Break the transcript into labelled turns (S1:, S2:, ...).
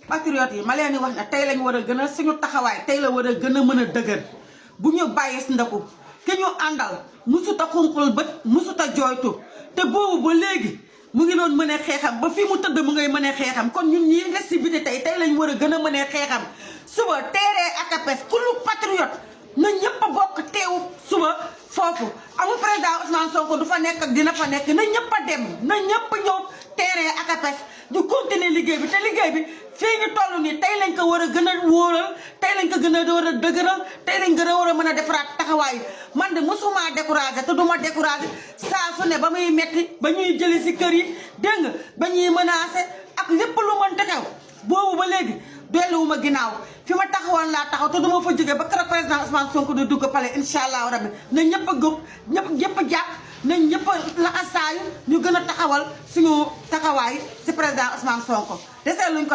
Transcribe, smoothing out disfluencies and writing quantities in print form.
S1: patriote yi ma leen di wax ne tey lañ war a gën a suñu taxawaay tey la war a gën a mën a dëgër bu ñu bàyyi si ndaku ki ñu àndal musut a xunqul bët musut a jooytu te boobu ba léegi mu ngi doon mënee xeexam ba fii mu tëdd mu ngay mënee xeexam kon ñun ñii des si biti tey lañ war a gën a mënee xeexam suba teeree akapes ku lu patriote na ñëpp a bokk teewu suba foofu amul président Ousmane Sonko du fa nekk ak dina fa nekk na ñëpp a dem na ñëpp ñëw teeree akapes du continuer liggéey bi te liggéey bi fii ñu toll nii tey lañ ko war a gën a wóoral tey lañ ko gën a war a dëgëral tey lañ gën a war a mën a defaraat taxawaay man de mosuma découragé te duma découragé saa su ne ba muy metti ba ñuy jëli si kër yi dégg nga ba ñuy menacé ak lépp lu mën taxaw boobu ba léegi delluwuma ginnaaw fi ma taxawoon laa taxaw te duma fa jóge ba keroog président Ousmane Sonko di dugg pale incha allahu rabbi na ñëpp a góob ñëpp a jàpp nañ ñëpp a laxasaayu ñu gën a taxawal suñu taxawaay si président Ousmane Sonko desee luñ ko